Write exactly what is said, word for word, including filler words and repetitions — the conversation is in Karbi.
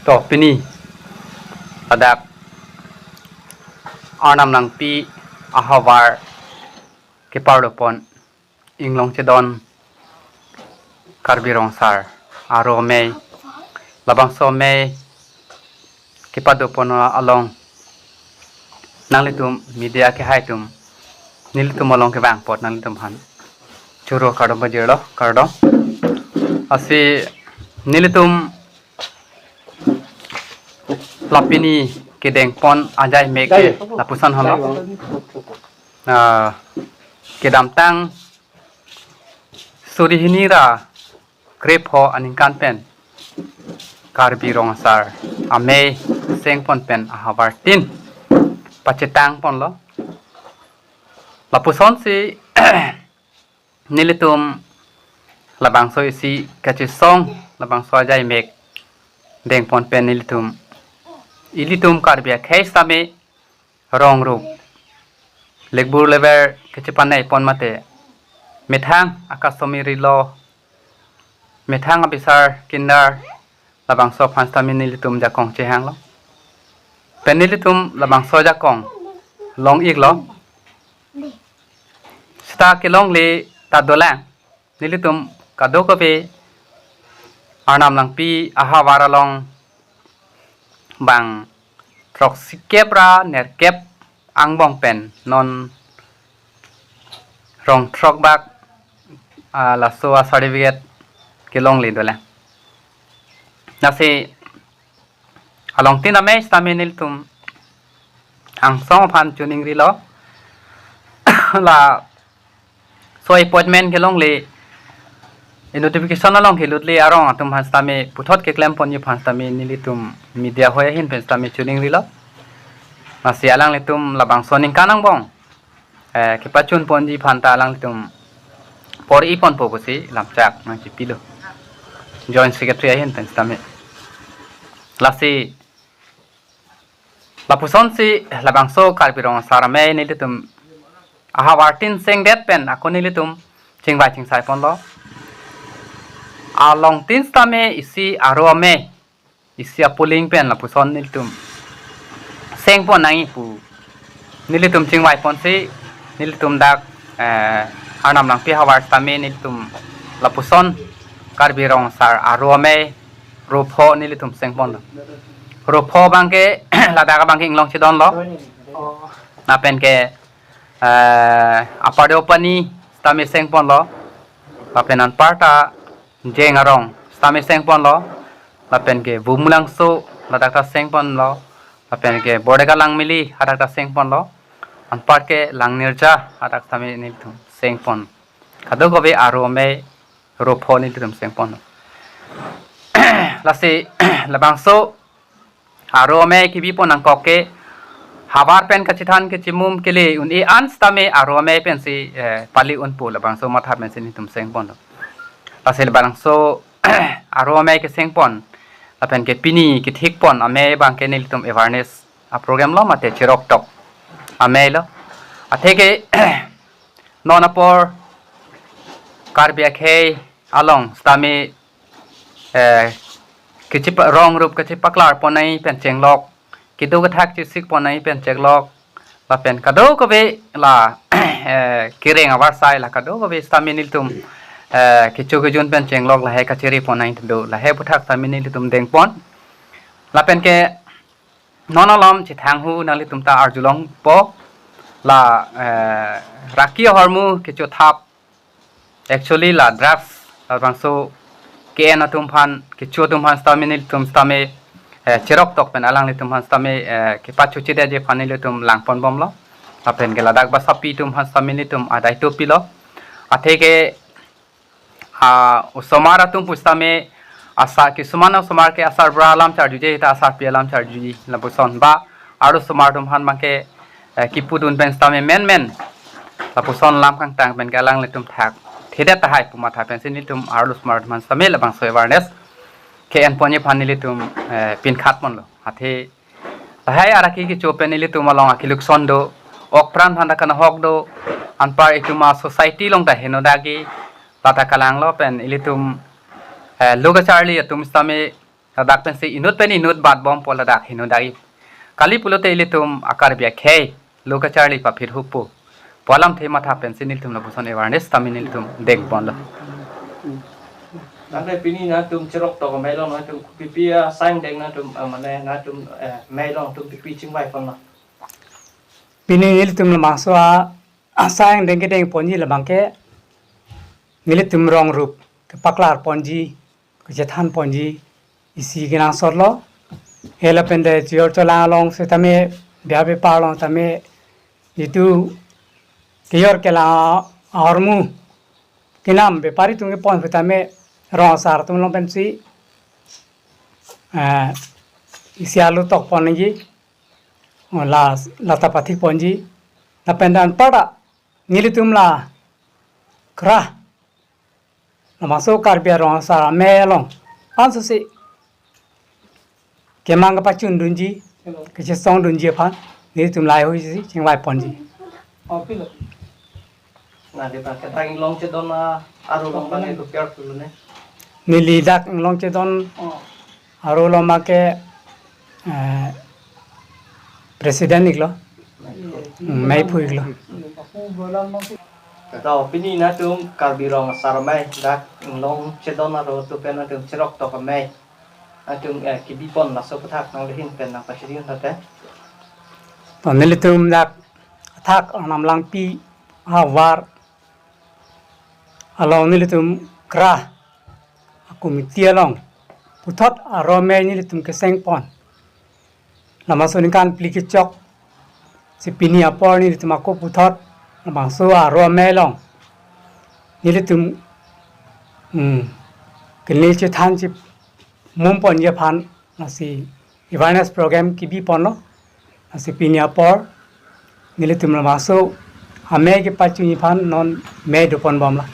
To pini ladak Arnam Nangpi ahavar kepardopon Inglong Chedon Karbi Rong Asar aro amei, labangso amei kepadopon along nanglitum media kehai atum, nelitum along kevang apot nanglitum aphan choro kardom pajirlo, kardom. Lasi nelitum la pini kedengpon ajai mek ke lapuson henlo. Ah, kedamtang suri hini ra krepho aningkan pen Karbi Rong Asar amei sengpon pen ahavartin pachetangponlo. Lapusonsi nelitum labangso isi kachesong, labangso ajai mek dengpon pen nelitum, ilitum Karbi akhei sitame rong rup lekbur lever kachepaneipon mate methang a-customary law, methang abisar kindar, labangso aphan sitame nelitum jakong chehanglo. Pen nelitum labangso jakong long-iklo. Seta kelongle ta dolang. Nelitum kadokave Arnam Nangpi ahavar along bang throksikep ra nerkep angbong pen non rong throk bak, ah, laso a-certificate kelongle dolang. Lasi alongtin amei sitame nelitum angsong aphan choningri lo. Laso appointment kelongle, e-notification along kelut le arong atum aphan sitame puthot keklemponji aphan sitame nelitum media hoi ahin pen sitame choningri lo. Lasi alanglitum labangso aningkan angbong, eh, kepachunponji aphan ta alanglitum por-iponpo pusi lamchak nangchipilo, Joint Secretary ahin pen sitame. Lasi lapusonsi labangso Karbi Rong Asar amei nelitum ahavartin sengdet pen ako nelitum chingvai chingsaiponlo. Alongtin sitame isi aro amei, isi apuling pen lapuson nelitum sengpon nangji pu nelitum chingvaiponsi nelitum dak, eh, Arnam Nangpi ahavar sitame nelitum lapuson Karbi Rong Asar aro amei ropho nelitum sengponlo. Ropho abangke ladak abangke Inglong Chedonlo. Lapen ke, eh, Upper Deopani sitame sengponlo. Lapen anparta Jeng Arong sitame sengponlo. Lapen ke Bumulangso ladak ta sengponlo. Lapen ke Bordeka Langmili hadak ta sengponlo. Anpar ke Langnirja hadak sitame nelitum sengpon. Kadokave aro amei ropho nelitum sengpon. Lasi labangso aro amei kebipon nangkok ke havar pen kachethan kachemum kele un-e an sitame aro amei pensi, eh, pali unpo, labangso matha pensi nelitum sengpon. Lasi labangso aro amei kesengpon lapen ke pini kethikpon amei abangke nelitum awareness a-program lo mate cheroktok amei lo. Atheke non apor Karbi akhei along sitame, eh, kachepa-, rong rup kachepaklarpon nangji pen chenglok, kedo kethak chesikpon nangji pen chenglok, lapen kadokave la, eh, kereng avarsai la kadokave sitame nelitum, eh, kecho kejun pen chenglok lahei kacheripon nangji do, lahei aphuthak sitame nelitum dengpon. Lapen ke non alam chethanghu nanglitum ta arjulongpo, la, eh, raki ahormu kechothap, actually la drugs, labangso ke-en atum aphan, kecho atum aphan sitame nelitum sitame, eh, cheroktok pen alanglitum aphan sitame, eh, kepachochedetji aphan nelitum langponbomlo. Lapen ke ladak basapi atum aphan sitame nelitum adaito pilo. Atheke, ah, osomar atum pusitame asa, kisuman osomar ke asarbura alam charjuji, ta asarpi alam charjuji, lapuson ba arlo osomar atum aphan abangke, eh, kipudun pen sitame menmen lapuson alam kangtang pen ke alanglitum thakthedet tahai pu matha pensi nelitum arlo osomar atum aphan sitame labangso awareness ke-enponji aphan nelitum, eh, pinkhatponlo. Athe lahai araki kecho pen ilitum along akilukson do, okpran aphan ta kanahok do, anpar itum a-society along ta heno dagi, lata kalanglo pen ilitum, eh, lo kacharli atum sitame Ladak pensi inut pen inut bat bompo ladak heno dai. Kali pulote ilitum a-Karbi akhei lo kacharli paphit hupo pu alamthe matha pensi nelitum lapuson awareness tame nelitum dengponlo. Tangte pini nangtum cheroktok amei along nangtum kopipi asai angdeng nangtum, ah, mane nangtum, eh, amei along nangtum pipi chingvaiponlo? Pini nelitum labangso a, asai angdeng kedengponji labang ke nelitum rong rup kepaklarponji, kachethanponji isi kenangsotlo. Hela pen de chojor cholang along setame, bia bepar along tame, jitu kejor kelang ahormu kenam bepari tung kepon setame, rong asar atum along pensi, eh, isi alu tokponji, oh, la, lata pathikponji, lapen dan pada nelitum la kra, labangso Karbi arong asar amei along ansose kemang kepachundunji, kechesongdunji aphan nelitum laheihui si chingvaiponji. Oh, pilo. Nangli bang ke dak inglong chedon a, aro along bang ke kopi arpu lo ne? Neli dak inglong chedon, oh, aro along bang ke, eh, president iklo. Hmm, meiphu iklo. To, pini nangtum Karbi Rong Asar Amei dak inglong chedon aro atum pen nangtum cheroktok amei, nangtum, eh, kebipon laso aputhak nangli ahin pen nangpachini un tangte. To, nelitum dak athak Arnam Langpi ahavar along nelitum kra a-committee along puthot aro amei nelitum kesengpon. Labangso aningkan phli kechok si pini apor nelitum ako puthot labangso aro amei along nelitum, hmm, kenil chethan chimumponji aphan lasi awareness program kebiponlo. Lasi pini apor nelitum labangso amei kepachunji aphan non mei doponbomlo.